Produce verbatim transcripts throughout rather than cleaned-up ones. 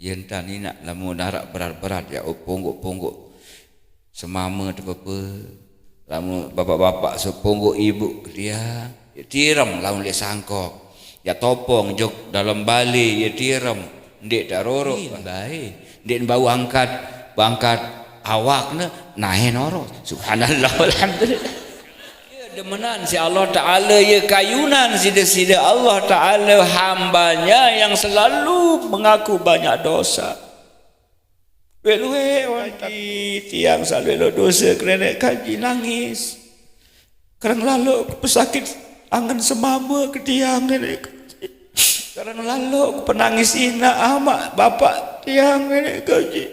Ye entan inaq lamun araq berat-berat, ya, oh, ponggok-ponggok semame tepepe, lamun bapak-bapak seponggok ibu dia, ya, tirem lamun leq sangkok. Ya, topong jok dalem bale, ya, tirem. Ndeq taroro. Ih, bae. Ndeq bau angkat, bangkat awakne, nae noro. Subhanallah, walhamdulillah. Ye demenan siq Allah Ta'ala, ye kayunan side-side Allah Ta'ala, hambanya yang selalu mengaku banyak dosa. Lueq-lueq wah, kaji, tiang saq lueq-lueq dose ke Neneq Kaji nangis. Kereng laloq pesakit angen semame ke tiang, Neneq Kaji. Kereng laloq penangis inaq amaq bapaq tiang, Neneq Kaji.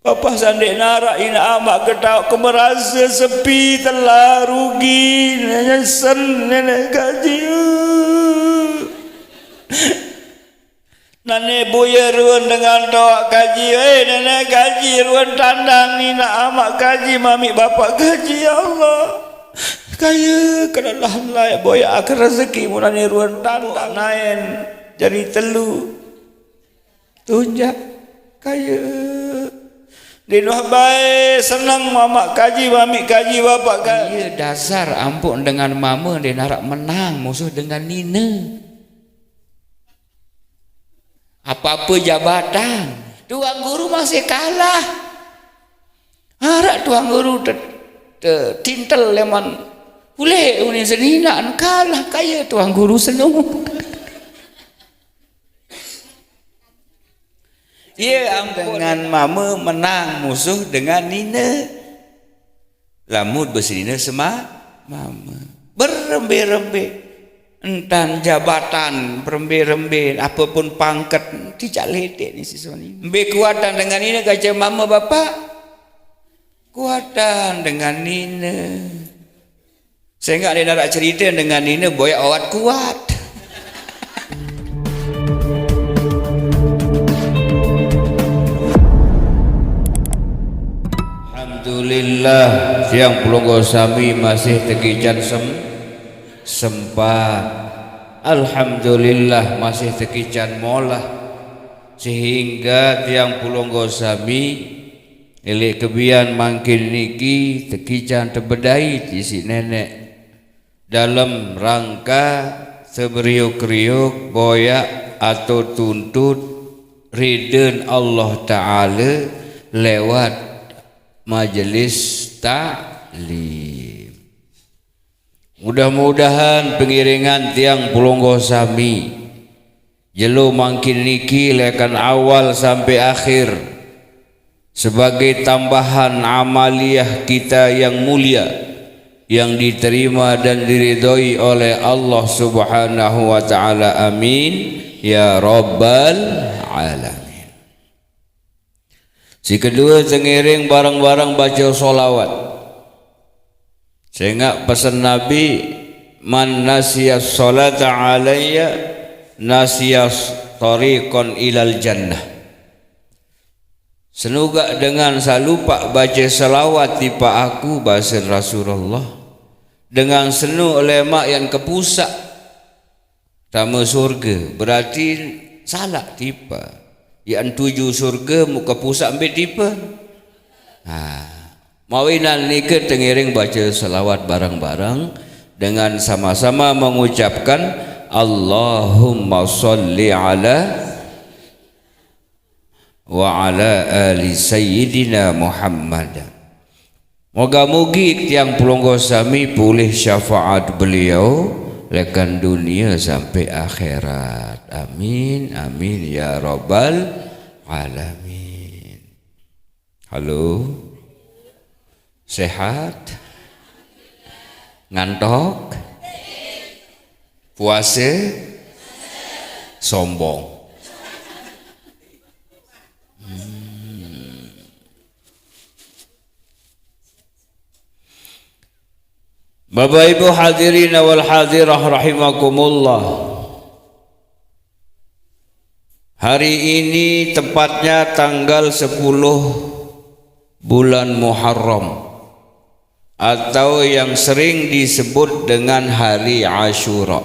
Bapaq saq ndeq naraq inaq amaq ke taoq ke merase sepi, telah, rugi, nyesen, Neneq Kaji. Nane buye ruen dengan toaq Kaji, eh, Neneq Kaji, ruen tandang inaq amaq Kaji, mamiq bapaq Kaji, ya Allah. Kaye kenelah laeq boyaq ake rezeki, mun nane ruen tandang naen jari telu. Tunjak kaye. Linuh bae seneng mamaq Kaji, mamiq Kaji, bapaq Kaji. Iye, dasar ampoq dengan mame ndeq naraq menang musuh dengan nine. Ape-ape jabatan, Tuan Guru masih kalah. Araq Tuan Guru te-, te-, tintel leman uleq unin seninaq, kalah kaye Tuan Guru senung. Ye ampoq dengan mame menang musuh dengan nine. Lamun besenine sema-, mame. Berembe-rembe. Entan jabatan, berembe-rembe, apepun pangket, tijaq leteq ni sisoni. Mbe kuatan dengan nine kance mame bapaq? Kuatan dengan nine. Sengaq ndeq naraq cerite dengan nine boyaq owat kuat. Alhamdulillah, tiang pelungguh sami masih tekican sem-, sempat. Alhamdulillah, masih tekican molah. Sehingga tiang pelungguh sami, leq kebian mangkin niki tekican tebedait isiq Neneq. Dalem rangka seberiuk-riuk boyaq atau tuntut riden Allah Ta'ala lewat majelis taklim. Mudah-mudahan pengiringan tiang pelungguh sami jelo mangkin niki lekan awal sampai akhir sebagai tambahan amaliah kita yang mulia, yang diterima dan diridhoi oleh Allah Subhanahu wa Ta'ala. Amin ya Rabbal Alamin. Si kedue, tengiring bareng-bareng bace sholawat. Sengaq pesen Nabi, "Man nasiya sholata alayya nasiya tariqan ilal jannah." Senugaq dengan saq lupaq bace selawat tipaq aku, basen Rasulullah, dengan senu lemaq yan kepusaq tame surge, berarti salaq tipe. Yan tuju surge muq kepusaq mbe tipe? Nah, mawinan nike tengiring bace selawat bareng-bareng dengan sama-sama mengucapkan, "Allahumma sholli ala wa ala ali Sayyidina Muhammad." Moga-mugi tiang pelungguh sami pulih syafaat beliau lekan dunie sampai akhirat. Amin, amin ya rabbal alamin. Halo? Sehat? Ngantok? Puase? Sombong. Hmm. Bapak Ibu hadirin wal hadirah rahimakumullah. Hari ini tepatnya tanggal sepuluh bulan Muharram, atau yang sering disebut dengan hari Asyura.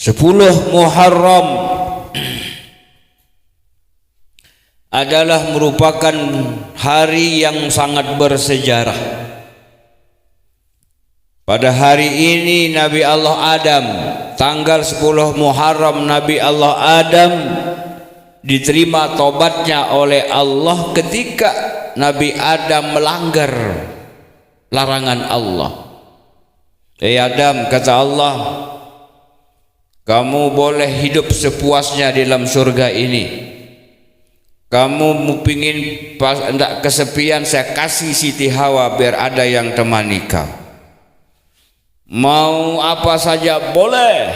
Sepuluh Muharram adalah merupakan hari yang sangat bersejarah. Pada hari ini Nabi Allah Adam, tanggal sepuluh Muharram, Nabi Allah Adam diterima tobatnya oleh Allah ketika Nabi Adam melanggar larangan Allah. "Eh Adam," kata Allah, "kamu boleh hidup sepuasnya di dalam surga ini. Kamu mau pingin pas, ndak kesepian, saya kasih Siti Hawa biar ada yang temani kau. Mau apa saja boleh,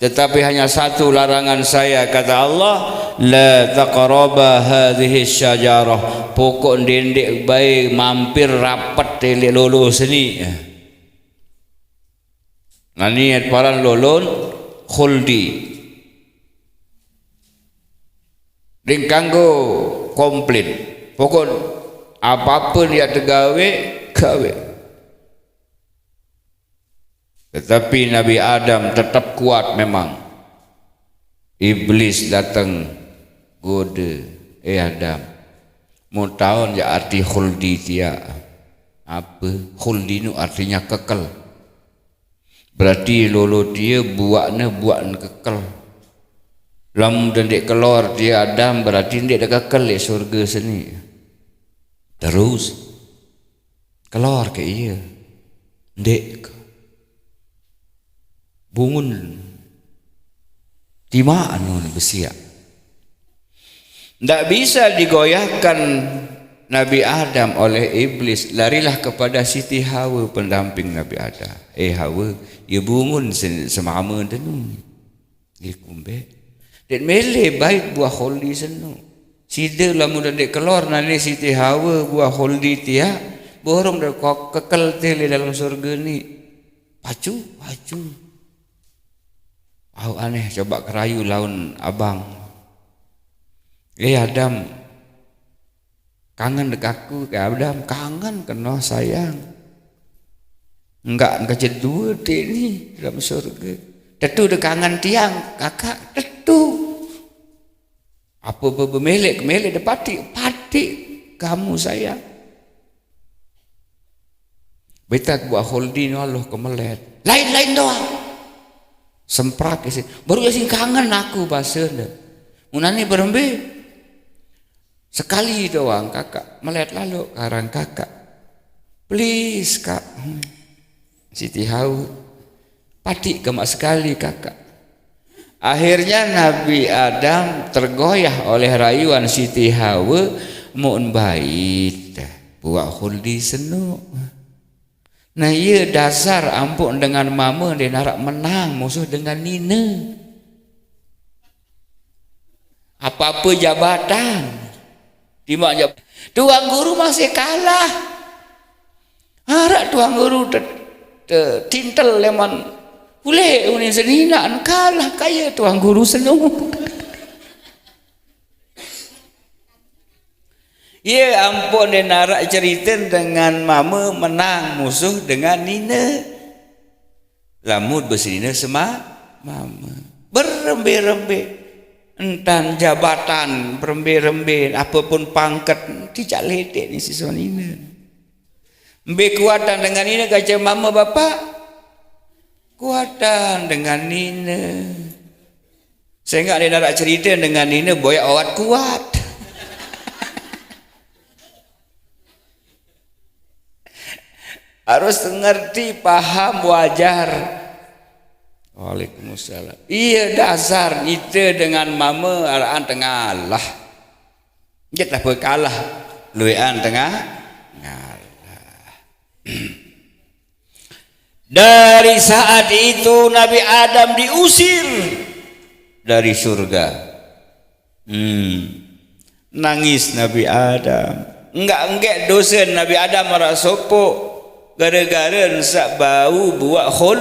tetapi hanya satu larangan saya," kata Allah, "la taqraba hadhihi syajarah." Pokok ndeq-ndeq bae mampir rapet telek lolo seni. Nani paran lolon khuldi. Ding kanggo komplit. Pokok apa-apa yang tegawe, gawe. Tetapi Nabi Adam tetap kuat memang. Iblis datang gode, "Eh Adam, mau tahu ndak arti khuldi tiaq?" "Apa?" "Khuldi nu artinya kekel. Berarti lolo tie buakne buak kekel. Lamun ndeq kelor tie Adam, berarti ndeq kekel leq surge seni." Terus kelor ke ie. Ndeq. Bungun timaq nun besiaq. Ndak bisa digoyahkan Nabi Adam oleh iblis. Larilah kepada Siti Hawa, pendamping Nabi Adam. "Eh Hawa, ye bungun se-, semame denu." Iku mbe. Ndeq mele bait buah khuldi senu. Side lamun ndeq kelor nani Siti Hawa buah khuldi tiaq, borong de kok kekel te leq dalem surge ni. Pacu, pacu. Au aneh, coba kerayu laun abang. "Eh Adam, kangen dek aku?" "Ke Adam, kangen keno sayang. Enggak kejedue te ni dalam surge. Tetu de kangen tiang, Kakak, tetu. Apa be-, bemelek, melek de patik, patik kamu sayang." Betak buah khuldi ni Allah kemelet. "Lain-lain doang." Semprak isi. "Baru ya sing kangen aku," basene. "Munane berembe?" "Sekali doang, Kakak." Melet lalo karang Kakak. "Please, Kak." Hmm. Siti Hawa. "Patik kemak sekali, Kakak." Akhirnya Nabi Adam tergoyah oleh rayuan Siti Hawa, mun bait buak khuldi senu. Nah, iye dasar ampun dengan mame ndeq naraq menang musuh dengan nine. Apa-apa jabatan, timaq jab-, tuan guru masih kalah. Araq tuan guru te-, te-, tintel leman. Uleh unin seninaqn kalah kaya tuan guru senu. Ye ampun, ndeq naraq cerite dengan mame menang musuh dengan nine. Lamun besenine sema-, mame. Berembe-rembe. Entan jabatan, berembe-rembe, apapun pangket, tijaq ledeq ni sise nine. Mbe kuatan dengan nine kance mame bapak? Kuatan dengan nine. Sengaq ndeq naraq cerite dengan nine boyaq owat kuat. Harus ngerti, paham, wajar. Waalaikumsalam. Iye, dasar ite dengan mame araqan tengalah. Ndeq tah kalah, lueqan tengah ngalah. Dari saat itu Nabi Adam diusir dari surga. Hmm. Nangis Nabi Adam. Enggak, enggak dose Nabi Adam maraq sopoq. Gara-gara saq bau buaq khul,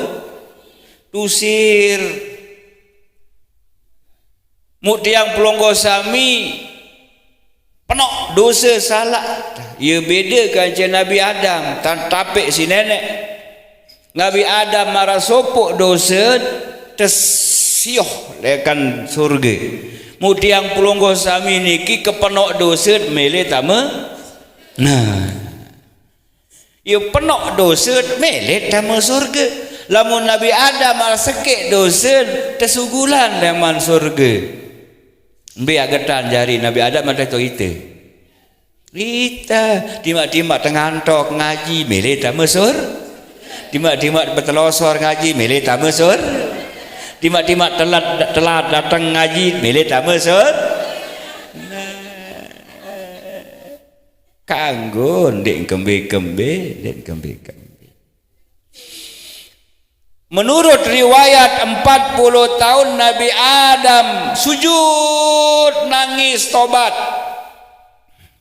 tusir. Muq tiang pelungguh sami penoq dose salaq. Ye bede kance Nabi Adam, tan tapeq siq Neneq. Nabi Adam maraq sopoq dose, tes, sioh lekan surge. Muk tiang pelungguh sami niki kepenok dose mele tame. Nah. Ye penok dose mele tame surge. Lamun Nabi Adam malah sekek dose tesugulan leman surge. Mbe agetan jari Nabi Adam mate to ite. Ite, timak-timak tengantok ngaji, mele tame sur. Timak-timak betelosor ngaji, mele tame sur. Timak-timak telat, telat dateng ngaji, mele tame sur. Nah, kanggo ndeq kembe-kembe, ndeq kembe-kembe. Menurut riwayat, empat puluh tahun Nabi Adam sujud, nangis, tobat.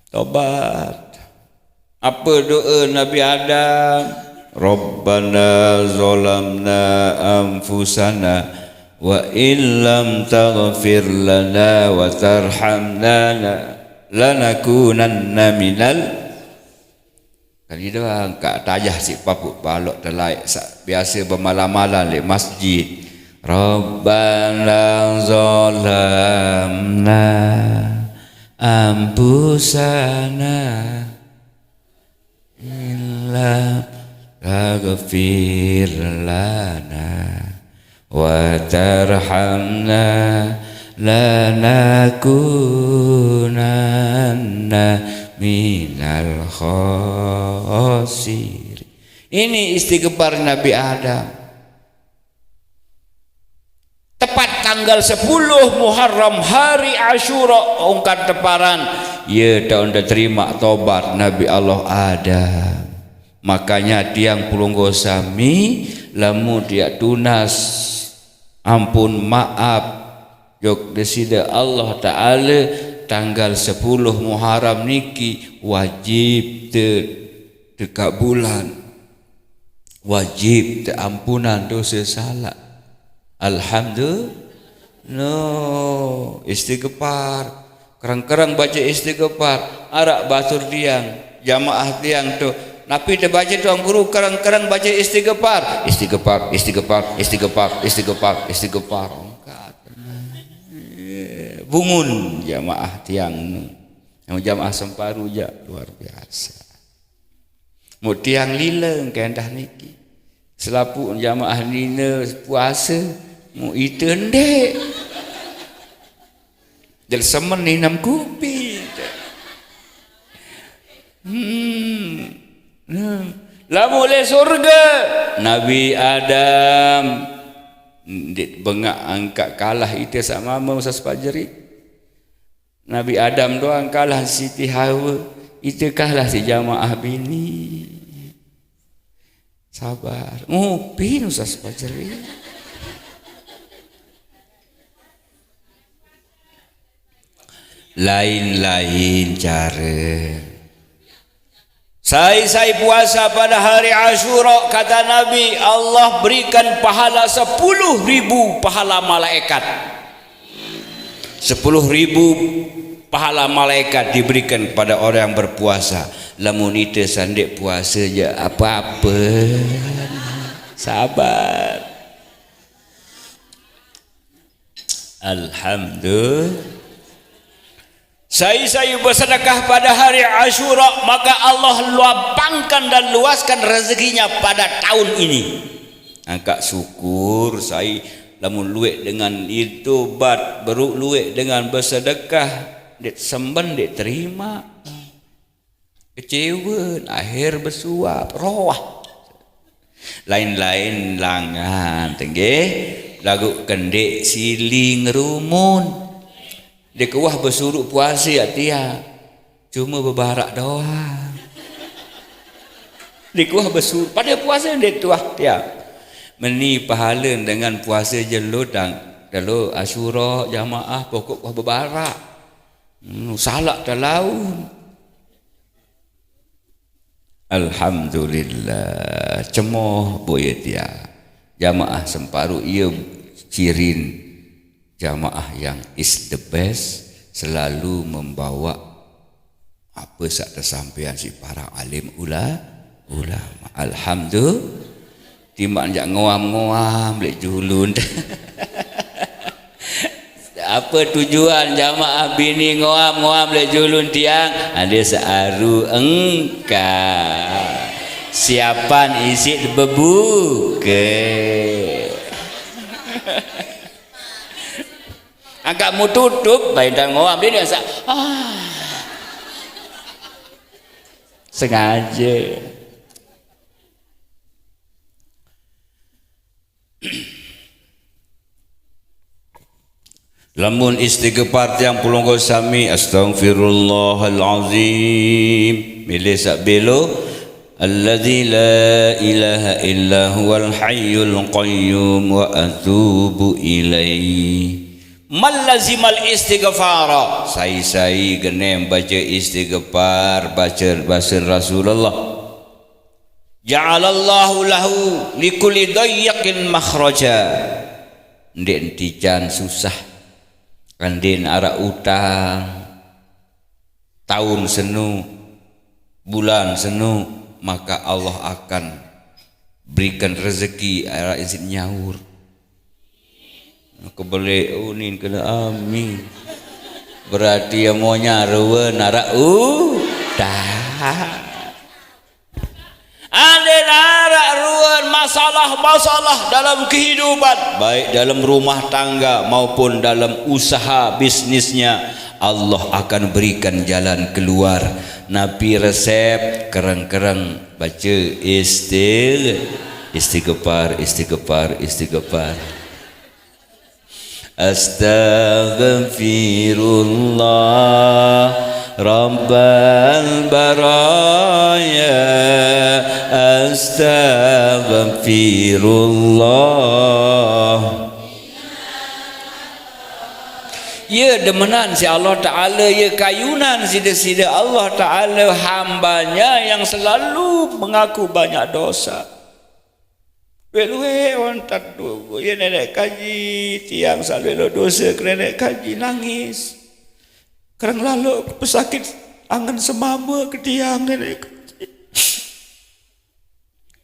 Tobat. Apa doa Nabi Adam? "Rabbana zalamna anfusana wa illam taghfir lana wa tarhamna lanakunanna minal." Kali doang kak tajah siq papuq balok telaeq saq biase bemalam-malam leq masjid. "Rabbana zalamna anfusana illam taghfir lana wa tarhamna lanakunanna minal khasirin." Ini istighfar Nabi Adam. Tepat tanggal sepuluh Muharram, hari Asyura, ungkat teparan, ye taun teterimaq tobat Nabi Allah Adam. Makanya tiang pelungguh sami, lamun tiaq tunas ampun maap jok Deside Allah Taala, tanggal sepuluh Muharram niki wajib te-, tekabulan. Wajib teampunan dose salaq. Alhamdulillah. No, istighfar. Kereng-kereng bace istighfar. Araq batur tiang, jamaah tiang tu. Napi tebace Tuan Guru, kereng-kereng bace istighfar? Istighfar, istighfar, istighfar, istighfar, istighfar. Bungun jamaah tiang nu. Jamaah Semparu jaq luar biasa. Muk tiang lileng ke endah niki. Selapuq jamaah nine puase, muk ite ndeq. Jari semen inem kupi. Hmm. Nah. Lamun leq surge, Nabi Adam ndeq bengaq angkaq kalah ite saq mame Ustaz Fajri. Nabi Adam doang kalah Siti Hawa, ite kalah siq jamaah bini. Sabar. Ngupin Ustaz Fajri. Lain-lain care. Sai-sai puasa pada hari Asyura, kata Nabi, Allah berikan pahala sepuluh ribu pahala malaikat. Sepuluh ribu pahala malaikat diberikan kepada orang yang berpuasa. Lamun ite saq ndeq puase jaq ape-ape. Sabar. Alhamdulillah. Sai-sai bersedekah pada hari Asyura, maka Allah lapangkan dan luaskan rezekinya pada tahun ini. Angkaq syukur sai lamun lueq dengan tobat, beruq lueq dengan bersedekah, ndeq semben ndeq terimaq. Kecewe, akhir besuap, roah. Lain-lain langan, tenggih, laguq kendeq sili ngerumun. Ndeq uwah besuruq puase ati ya. Cume bebarak doang. Ndeq uwah besuruq, pade puase ndeq tuah tiang. Meni pahale dengan puase jelo dang, jelo Asyura jamaah pokok uwah bebarak. Hmm, salaq telaun. Alhamdulillah, cemoh boye tiang. Jamaah Semparu, ie cirin jamaah yang is the best, selalu membawa ape saq tesampaian siq para alim ula-, ulama. Alhamdulillah. Timaq jaq ngoam-ngoam leq julun. Apa tujuan jamaah bini ngoam-ngoam lek julun tiang? Ada searu engka. Siapan isit bebuke. Angkat mu tutup, baintan ngoam dia, dia sa-, ah. Sengaja. Lamun istighfar tiang pulungko sami, astaghfirullahalazim. Milih sak belo, alladzi la ilaha illa huwal hayyul qayyum wa atubu ilaih. Man lazimal istighfara, sai-sai genem baca istighfar, baca bahasa Rasulullah. Ja'alallahu lahu likulli dayyiqin makhraja. Ndik entican susah. Andin arak utang. Tahun senu, bulan senu, maka Allah akan berikan rezeki arak isit nyaur. Kebelek unin kena amin. Berarti yang mau nyarua narak utang. Ada narak ruan masalah-masalah dalam kehidupan, baik dalam rumah tangga maupun dalam usaha bisnisnya, Allah akan berikan jalan keluar. Napi resep? Kereng-kereng baca istig-, istighfar, istighfar, istighfar. Astaghfirullah Rabbal baraya. Astaghfirullah. Ya demenan si Allah Ta'ala, ya kayunan sida-sida Allah Ta'ala, hambanya yang selalu mengaku banyak dosa. Luek-luek orang tak tu, ya nenek kaji, tiang selalu lo dosa ke nenek kaji, nangis. Kerang lalok ke pesakit angan semama ke tiang nenek kaji.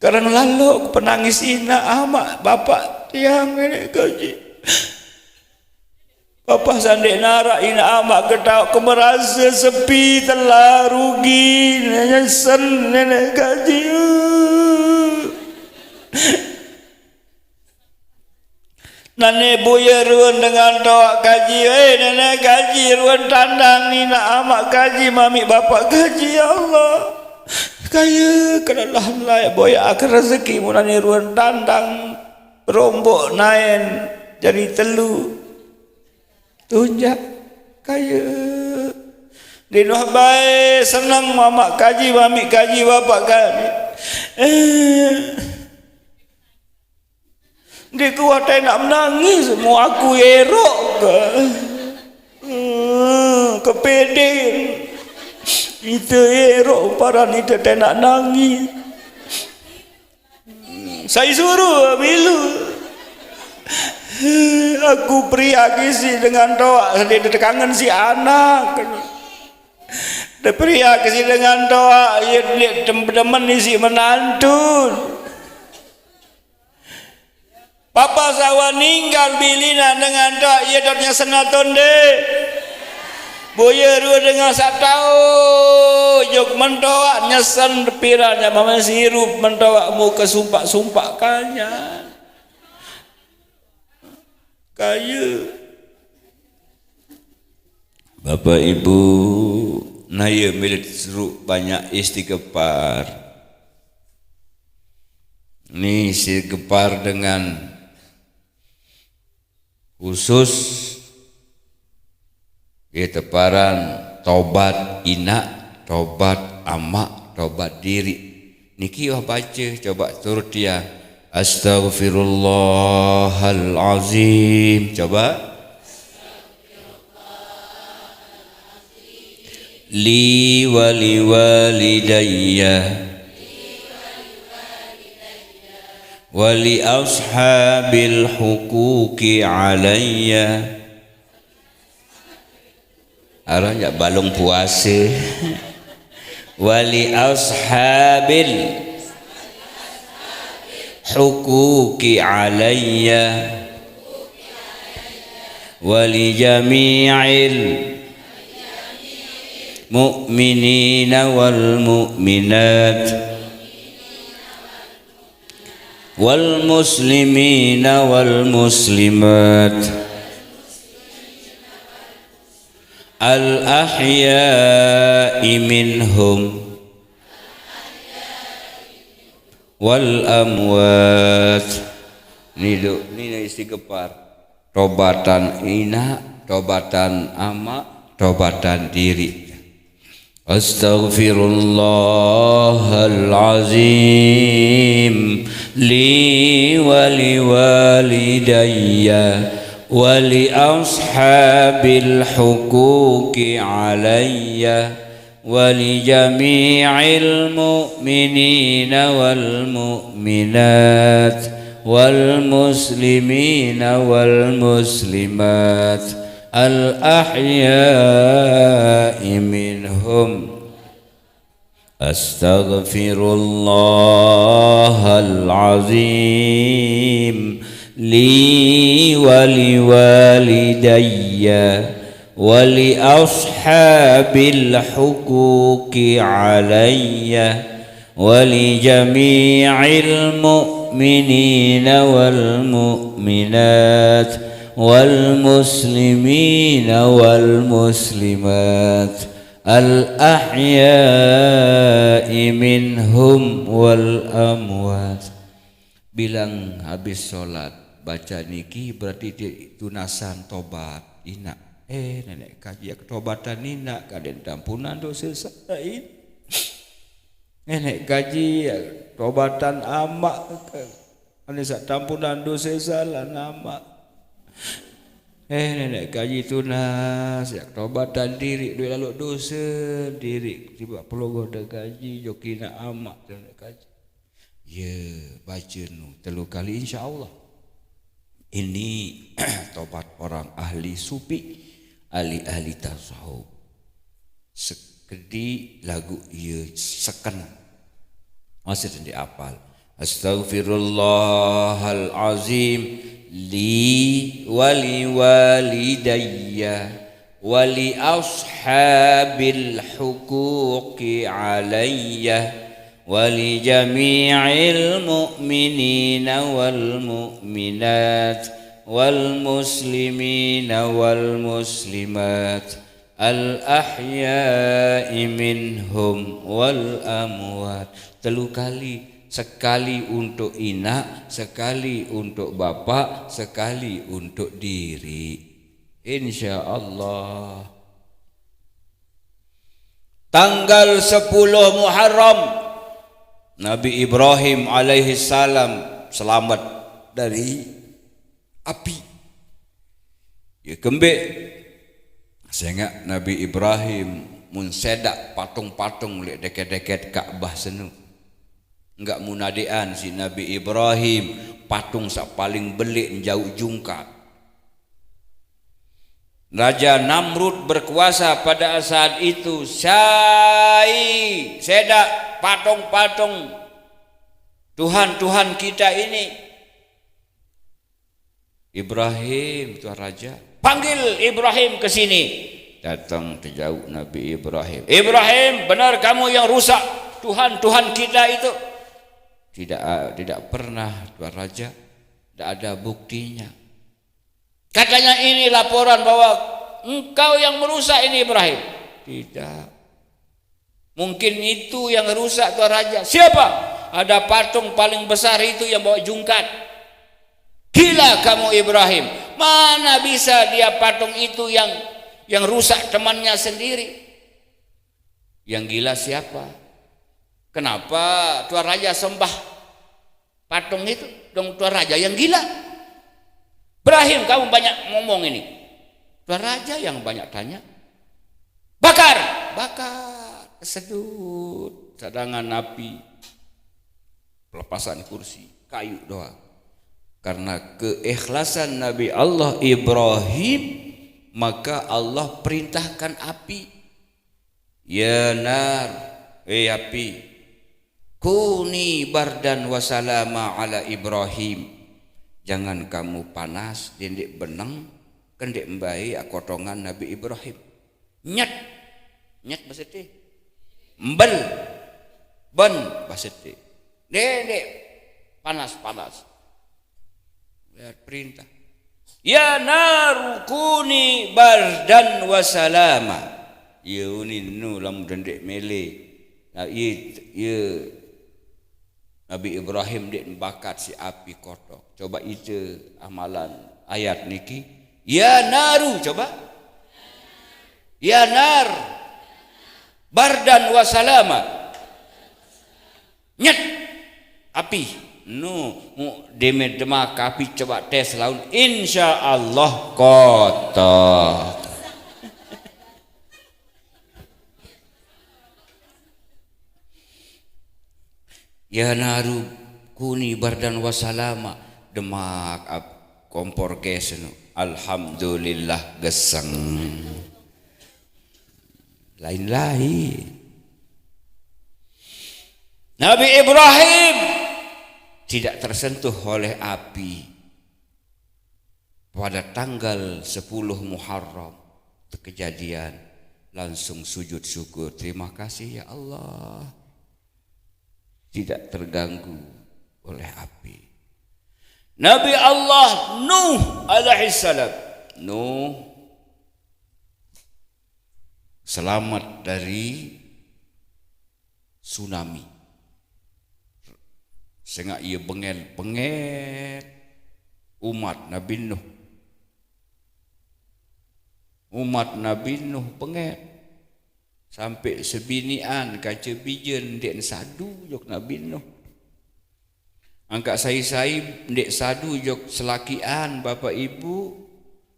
Kerang lalok ke penangis ina amak bapak tiang nenek kaji. Bapa sandik narak ina amak ke tau ke merasa sepi, telah, rugi, nyesen nenek kaji. Nane buya ruan dengan toak kaji, eh, nenek kaji, ruan tandang ina amak kaji, mami bapak kaji, ya Allah. Kaya kelelah lai boya akan rezeki mu nane ruan tandang rombok naen jadi telu. Tunjak kaya. Di nuh bae senang mamak kaji, mamik kaji, bapak kaji. Eh. Di kuat nak menangis, mau aku erok ke. Hmm, kepede. Itu erok paran itu tak nak nangis. Saya suruh milu. Aku pria kisi dengan toak, sedih tekangen si anak. Dia pria kisi dengan toak, ia dia tem-, demen isi menantu. Papa sawa ninggal bilina dengan toak, ia dotnya senaton deh. Boya rua dengan satau, jok mentoak nyesen depiranya, mama sirup mentoak muka sumpak-sumpak kanya. Kaya. Bapak Ibu, naya milit seruk banyak istighfar. Ni istighfar dengan khusus, ya, teparan tobat inak, tobat amak, tobat diri. Niki wah baca, coba turut dia. Astaghfirullahalazim. Coba. Li wali walidayya. Wali ashabil hukuki alayya. Arah jak balung puasa. Wali ashabil hukuki alayya. ولجميع المؤمنين والمؤمنات والمسلمين والمسلمات الأحياء منهم والأموات. Ni duk, ni nak istighfar. Tobatan inak, tobatan amak, tobatan diri. أستغفر الله العظيم لي ولوالدي ولأصحاب الحقوق علي ولجميع المؤمنين والمؤمنات والمسلمين والمسلمات الأحياء منهم. أستغفر الله العظيم لي ولوالدي ولأصحاب الحقوق علي ولجميع المؤمنين والمؤمنات والمسلمين والمسلمات الأحياء منهم والأموات. Bilang habis solat, baca niki berarti ti-, tunasan tobat inak. Eh, nenek kaji, ya ketobatan inak, kaden tampunan dosa saya ini. Nenek kaji, ya tobatan amak, ane sak tampunan dosa salah nama. Eh, nenek kaji tunas, ya tobatan diri, duit lalu dosa diri, tiba pelogo dah kaji, jokina amak nenek kaji. Ya, baca nu telu kali, insya Allah. Ini tobat orang ahli sufi, ahli-ahli tasawuf. Sekedi lagu ia seken. Masih tadi apal. أستغفر الله العظيم لي ولوالدي ولأصحاب الحقوق علي ولجميع المؤمنين والمؤمنات والمسلمين والمسلمات الأحياء منهم والأموات. Telu kali, sekali untuk inak, sekali untuk bapak, sekali untuk diri. Insya Allah. Tanggal sepuluh Muharram, Nabi Ibrahim alaihi salam selamat dari api. Ya kembik, sengak Nabi Ibrahim mun sedak patung-patung lek deket-deket Ka'bah senu. Enggak munadean si Nabi Ibrahim patung sak paling belik njauh jungkat. Raja Namrud berkuasa pada saat itu, sai sedak patung-patung tuhan-tuhan kita ini. Ibrahim, tuan raja, panggil Ibrahim ke sini. Datang terjauh Nabi Ibrahim. Ibrahim, benar kamu yang rusak tuhan-tuhan kita itu? Tidak, tidak pernah, tuan raja. Tidak ada buktinya. Katanya, ini laporan bahwa engkau yang merusak ini, Ibrahim. Tidak. Mungkin itu yang rusak, tuan raja. Siapa? Ada patung paling besar itu yang bawa jungkat. Gila kamu, Ibrahim. Mana bisa dia patung itu yang yang rusak temannya sendiri? Yang gila siapa? Kenapa tuan raja sembah patung itu? Dong tuan raja yang gila. Ibrahim, kamu banyak ngomong ini. Tuan raja yang banyak tanya. Bakar, bakar, kesedut, cadangan api, pelepasan kursi, kayu doang. Karena keikhlasan Nabi Allah Ibrahim, maka Allah perintahkan api. Ya nar, eh api, kuni bardan wa salama ala Ibrahim. Jangan kamu panas, dendik beneng, Kan ndeq mbai kotongan Nabi Ibrahim. Nyet. Nyet base te. Mbel. Ben base te. Ndeq, ndeq. Panas, panas. Lihat perintah. "Ya naru kuni bardan wa salama." Ye unin nu lamun ndeq mele. Nah, ye, ye Nabi Ibrahim ndeq bakat siq api kotok. Coba ite amalan ayat niki. "Ya naru," coba. "Ya nar. Bardan wa salama." Nyet. Api. Nu, mu-, deme demak api coba tes laun. Insya Allah kotok. "Ya naru kuni bardan wa salama." Demak ap-, kompor gas nu. Alhamdulillah geseng. Lain-lain. Nabi Ibrahim tidak tersentuh oleh api. Pada tanggal sepuluh Muharram, kejadian, langsung sujud syukur. "Terima kasih, ya Allah. Tidak terganggu oleh api." Nabi Allah Nuh alaihissalam. Nuh selamat dari tsunami. Sengaq ie benget-benget umat Nabi Nuh. Umat Nabi Nuh benget. Sampe sebinian kance bijen ndeq sadu jok Nabi Nuh. Angkaq sai-sai ndeq sadu jok selakian, Bapak Ibu,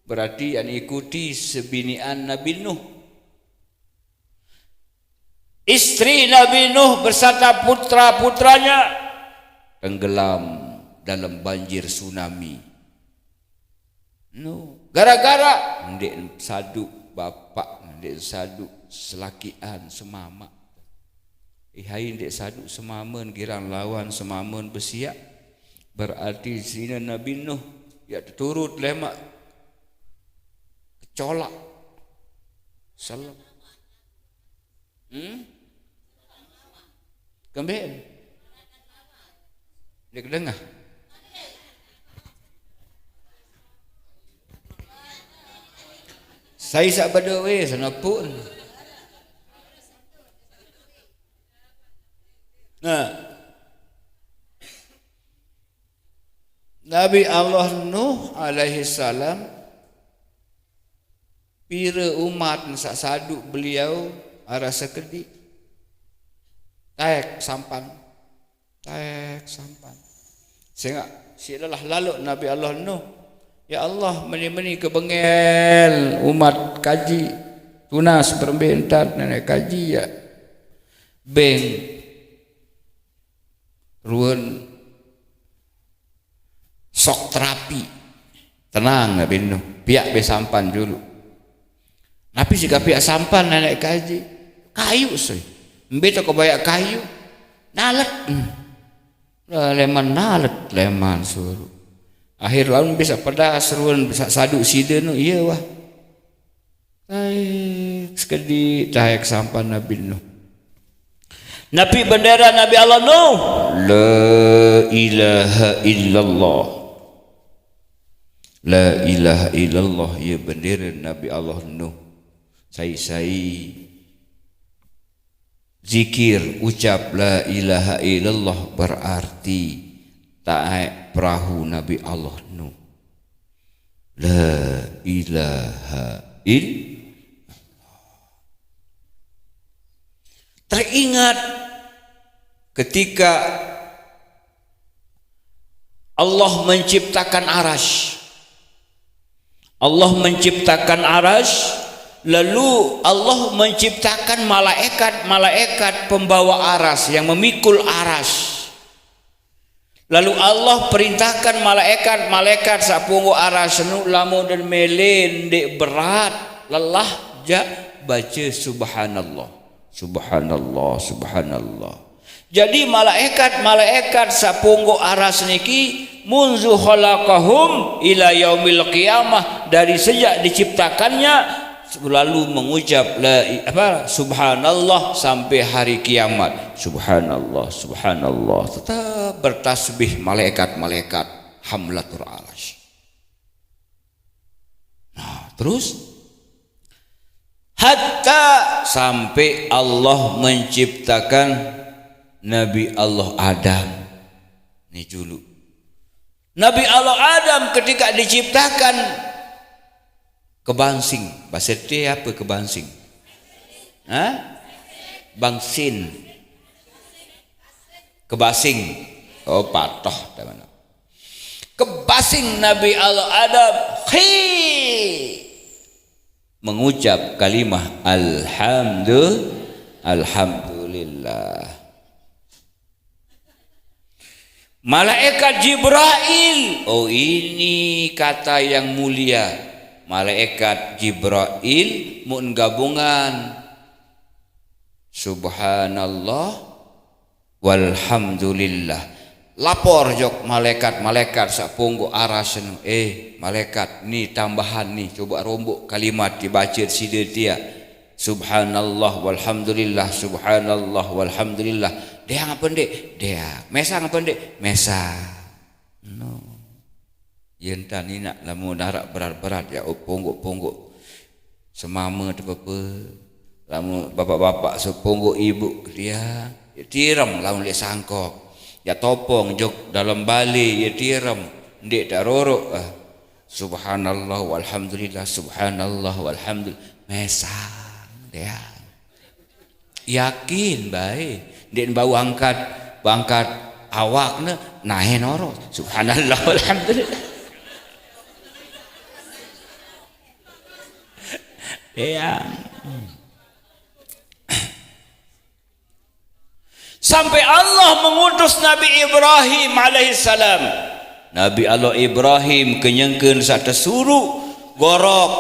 berarti yang ikuti sebinian Nabi Nuh. Istri Nabi Nuh beserta putra-putranya tenggelam dalam banjir tsunami. No, gara-gara ndeq sadu bapak, ndeq sadu selakian semama. Ihai ndeq sadu semamen, girang lawan semamen besiaq, berarti sine Nabi Nuh, ya, teturut lemaq kecolak. Selem. Hmm? Kembeq? Ndeq dengah. Sai saq bedoe senepun. Nah. Nabi Allah Nuh alaihissalam, pire umat saq sadu beliau araq sekediq. Taek sampan. Taek sampan. Sengaq siq lelah laloq Nabi Allah Nuh. Ya Allah, meni-meni kebengel umat kaji. Tunas berembe entan neneq kaji ya. Beng. Ruen sok terapi. Tenang Nabi Nuh. Piaq be sampan julu. Napi siq piaq sampan neneq kaji? Kayu soi. Mbe toko bayaq kayu? Nalet. Hmm. Lah, leman nalet, leman suruq. Akhir laun mbe saq pedas ruen saq sadu side nu, iye wah. Taek sekediq, taek sampan Nabi Nuh. Napi bendera Nabi Allah Nuh? La ilaha illallah. La ilaha illallah, ye bendera Nabi Allah Nuh. Sai-sai zikir, ucap la ilaha illallah, berarti taek perahu Nabi Allah Nuh. La ilaha illallah. Teringat ketika Allah menciptakan aras. Allah menciptakan aras, lalu Allah menciptakan malaikat-malaikat pembawa aras yang memikul aras. Lalu Allah perintahkan malaikat-malaikat saq pungoq aras nu lamun den mele ndeq berat, lelah, jaq bace subhanallah. Subhanallah, subhanallah. Jadi malaikat-malaikat saq pungoq aras niki munzu khalaqahum ila yaumil qiyamah dari sejak diciptakannya selalu mengucap la i- apa, subhanallah sampai hari kiamat. Subhanallah, subhanallah, tetap bertasbih malaikat-malaikat hamlatul arsy. Nah, terus hatta sampai Allah menciptakan Nabi Allah Adam. Ini dulu. Nabi Allah Adam ketika diciptakan kebangsing. Bahasa dia apa kebangsing? Hah? Bangsin. Kebasing. Oh, patoh teman. Kebasing Nabi Allah Adam. Khi. Mengucap kalimah alhamdulillah. Alhamdulillah. Malaikat Jibrail. Oh, ini kata yang mulia. Malaikat Jibrail mun gabungan. Subhanallah walhamdulillah. Lapor jok malaikat-malaikat sak punggu aras nu. Eh, malaikat, ni tambahan ni, coba rombok kalimat dibaca sida tia. Subhanallah walhamdulillah, subhanallah walhamdulillah. Deang apa ndik? Deang. Mesang apa ndik? Mesang. No. Yen tan inak lamun darak berat-berat ya, oh, ponggok-ponggok. Semama tepepe. Lamun bapak-bapak seponggok ibu dia, ya tirem lamun lek sangkok. Ya topong jok dalam bale ya tirem. Ndik tak rorok ah. Subhanallah walhamdulillah, subhanallah walhamdulillah. Mesang dia. Yakin bae. Ndik bau angkat, bau angkat awakne naen oro. Subhanallah walhamdulillah. Ya. Sampai Allah mengutus Nabi Ibrahim alaihissalam. Nabi Allah Ibrahim kenyengken sak tesuruh gorok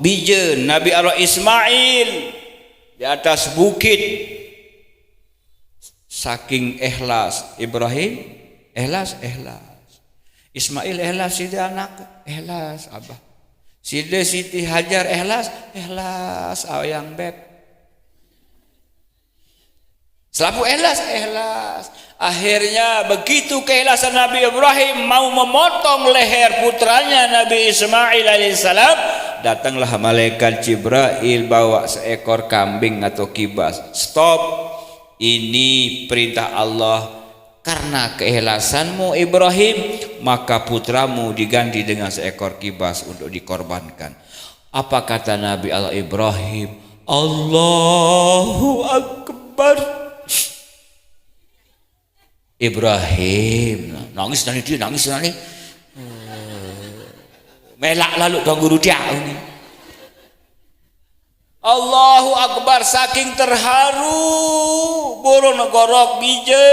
bijen Nabi Allah Ismail di atas bukit. Saking ikhlas Ibrahim, ikhlas, ikhlas. Ismail ikhlas, sida anak ikhlas, abah. Sida Siti Hajar ikhlas, ikhlas, ayang beb. Selapu ikhlas, ikhlas. Akhirnya begitu keikhlasan Nabi Ibrahim mau memotong leher putranya Nabi Ismail alaihissalam, datanglah malaikat Jibrail bawa seekor kambing atau kibas. Stop. Ini perintah Allah. Karena keikhlasanmu Ibrahim, maka putramu diganti dengan seekor kibas untuk dikorbankan. Apa kata Nabi Allah Ibrahim? Allahu Akbar. Ibrahim, nangis nani dia, nangis nani. Melak lalu tuan guru dia ini. Allahu Akbar, saking terharu, burung negorok bije.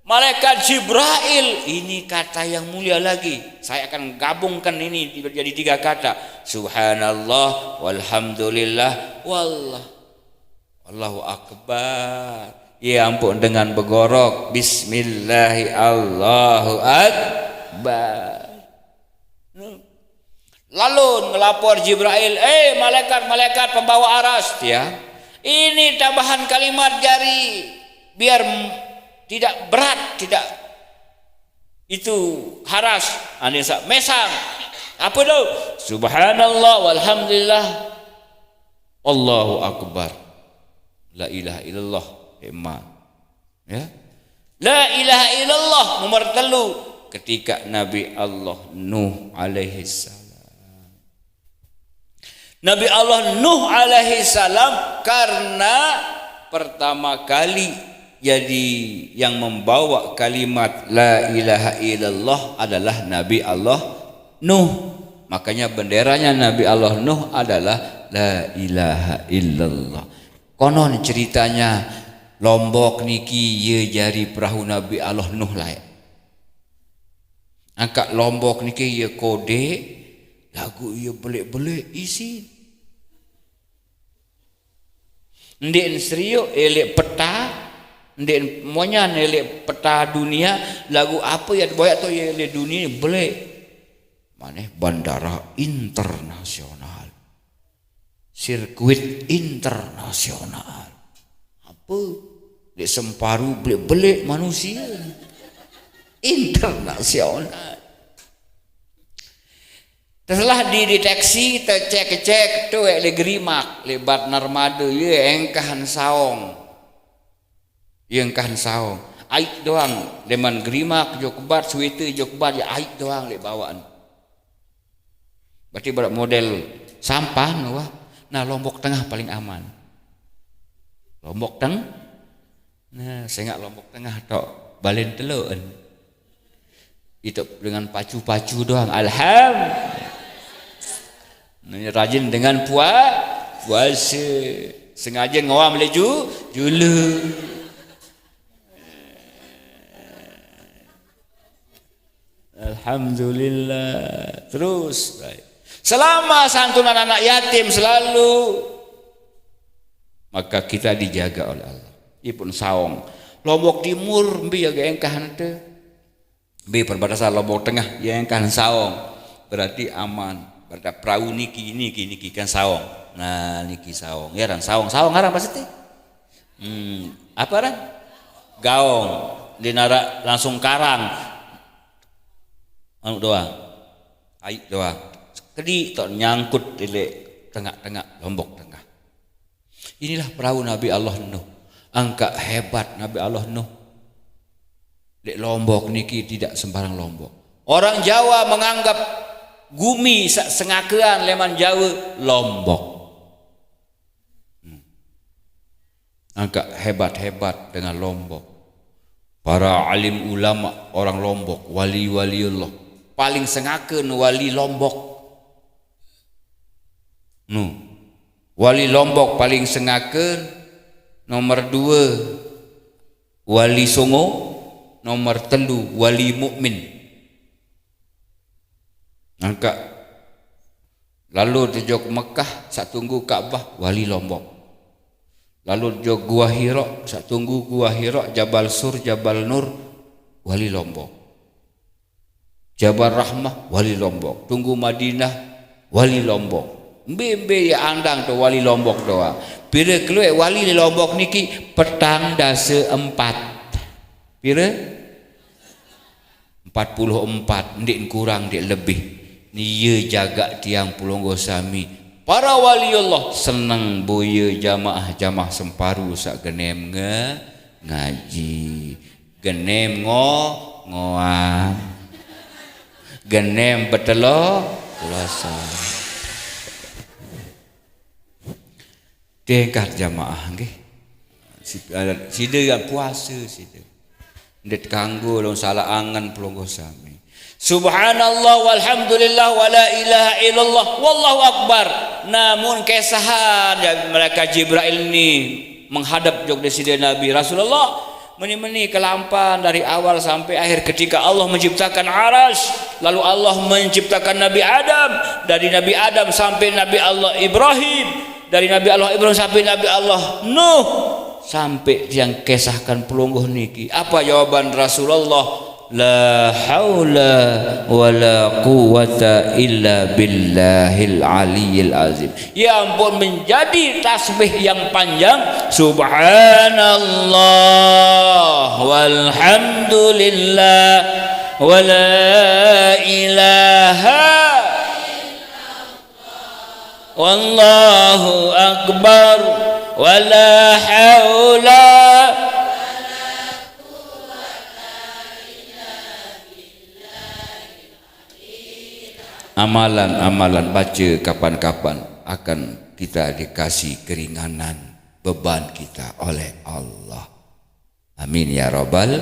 Malaikat Jibrail, ini kata yang mulia lagi. Saya akan gabungkan ini jadi tiga kata. Subhanallah, walhamdulillah, wallah. Allahu Akbar. Ya ampun, dengan begorok. Bismillahi Allahu Akbar. Lalu ngelapor Jibrail, "Eh, malaikat-malaikat pembawa aras, ya. Ini tambahan kalimat jari biar m- tidak berat, tidak itu haras, ane sa- mesang." Apa tu? Subhanallah walhamdulillah. Allahu Akbar. La ilaha illallah. Emma. Ya. La ilaha illallah nomor telu ketika Nabi Allah Nuh alaihissalam. Nabi Allah Nuh alaihissalam karena pertama kali jadi yang membawa kalimat la ilaha illallah adalah Nabi Allah Nuh. Makanya benderanya Nabi Allah Nuh adalah la ilaha illallah. Konon ceritanya Lombok niki ye jari perahu Nabi Allah Nuh lae. Angkat Lombok niki ye kode lagu ye belek-belek isi. Ndik serio elek peta, ndik monyan elek peta dunia, lagu apa ya boyak tu ye elek dunia belek. Maneh bandara internasional. Sirkuit internasional. Apa? Dek Semparu belik-belik manusia. Internasional. Setelah dideteksi, tercek-cek, tu eh, le gerimak, lebat narmada, ya engkahan saong. Ya engkahan saong. Ait doang, leman gerimak, jo kebat, sweater, jo kebat, ya ait doang, le bawaan. Berarti berat model sampan, wah. Nah, Lombok Tengah paling aman. Lombok Teng, nah, sengak Lombok Tengah tok, balen telon. Itu dengan pacu-pacu doang. Alham. Nah, rajin dengan pua-, puasa. Sengaja ngawam leju, julu. Alhamdulillah. Terus, baik. Selama santunan anak yatim selalu, maka kita dijaga oleh Allah. Ia pun saong. Lombok Timur, mbi ya engkah nanti. Mbi perbatasan Lombok Tengah, ya engkah saong. Berarti aman. Berarti perahu niki, niki, niki kan saong. Nah, niki saong. Ya, dan saong. Saong ngaran pasti. Hmm, apa ran? Gaong. Di nara langsung karang. Anu doang. Ai doang. Kedi tok nyangkut di lek tengah-tengah Lombok Tengah. Inilah perahu Nabi Allah Nuh. Angkat hebat Nabi Allah Nuh. Lek Lombok niki tidak sembarang Lombok. Orang Jawa menganggap gumi sak sengakean leman Jawa Lombok. Hmm. Angkat hebat-hebat dengan Lombok. Para alim ulama orang Lombok, wali-waliullah. Paling sengakeun wali Lombok. Nu. Wali Lombok paling sengakeun. Nomor dua, wali Songo. Nomor telu, wali mukmin. Angkat. Lalu dijok Mekah, sak tunggu Ka'bah, wali Lombok. Lalu dijok Gua Hira, sak tunggu Gua Hira, Jabal Sur, Jabal Nur, wali Lombok. Jabal Rahmah, wali Lombok. Tunggu Madinah, wali Lombok. Mbe-mbe ya andang tu wali Lombok doang. Pira keluar wali Lombok niki petang dasa empat. Pira? Empat puluh empat, ndik kurang, ndik lebih. Ni ye jaga tiang pelungguh sami. Para wali Allah seneng boya jamaah-jamaah Semparu sak genem nge-, ngaji. Genem ngo-, ngoam. Genem betelo, puasa. Tingkat jamaah nggih. Si-, sida yang puasa sida. Ndet kanggo long salah angen pelungguh sami. Subhanallah walhamdulillah wala ilaha illallah wallahu akbar. Namun kesahan ya, malaikat Jibril ni menghadap jog Sida Nabi Rasulullah. Meni-meni kelampan dari awal sampai akhir ketika Allah menciptakan aras, lalu Allah menciptakan Nabi Adam, dari Nabi Adam sampai Nabi Allah Ibrahim, dari Nabi Allah Ibrahim sampai Nabi Allah Nuh, sampai tiang kesahkan pelungguh niki. Apa jawaban Rasulullah? La haula wala quwwata illa billahil aliyil azim. Ya ampun, menjadi tasbih yang panjang. Subhanallah walhamdulillah wala ilaha, wallahu akbar, wala haula. Amalan-amalan baca kapan-kapan akan kita dikasih keringanan beban kita oleh Allah. Amin ya rabbal.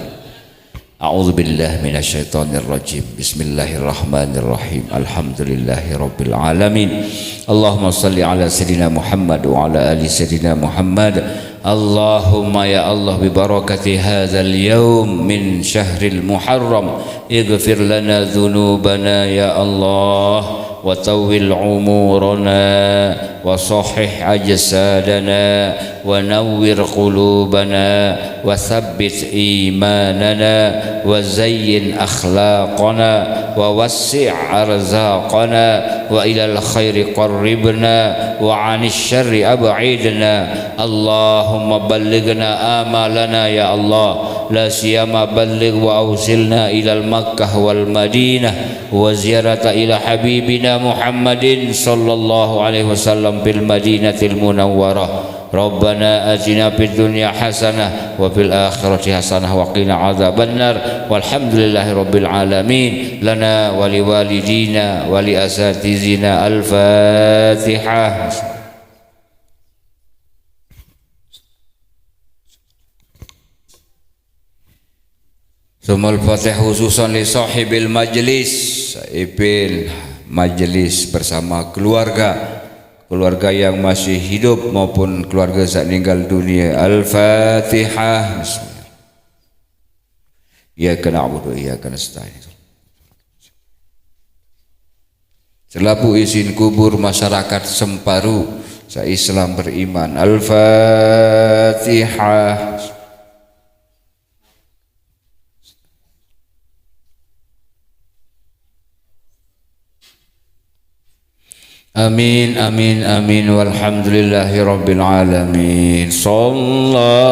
A'udzubillahi minasyaitonirrajim. Bismillahirrahmanirrahim. Alhamdulillahirabbil alamin. Allahumma salli ala sayyidina Muhammad wa ala ali sayyidina Muhammad. Allahumma ya Allah, bi barakati hadzal yaum min syahril Muharram, ighfir lana dzunubana ya Allah. وطول عمورنا وصحح أجسادنا ونور قلوبنا وثبت إيماننا وزين أخلاقنا ووسع أرزاقنا وإلى الخير قربنا وعن الشر أبعدنا. اللهم بلغنا آمالنا يا الله، لا سيما بلغ وأوصلنا إلى المكة والمدينة وزيارة إلى حبيبنا محمد صلى الله عليه وسلم في المدينة المنورة. ربنا آتنا في الدنيا حسنة وفي الآخرة حسنة وقنا عذاب النار. والحمد لله رب العالمين. لنا ولوالدينا ولأساتذتنا. الفاتحة. Tsummal Fatihah khususan li shahibil majlis, sahibil majlis bersama keluarga, keluarga yang masih hidup maupun keluarga saq ninggal dunia. Al-Fatihah. Bismillah. Iyyaka na'budu wa iyyaka nasta'in. Selapuq isin kubur masyarakat Semparu, saq Islam beriman. Al-Fatihah. Amin, amin, amin. Walhamdulillahi rabbil alamin. Sallallahu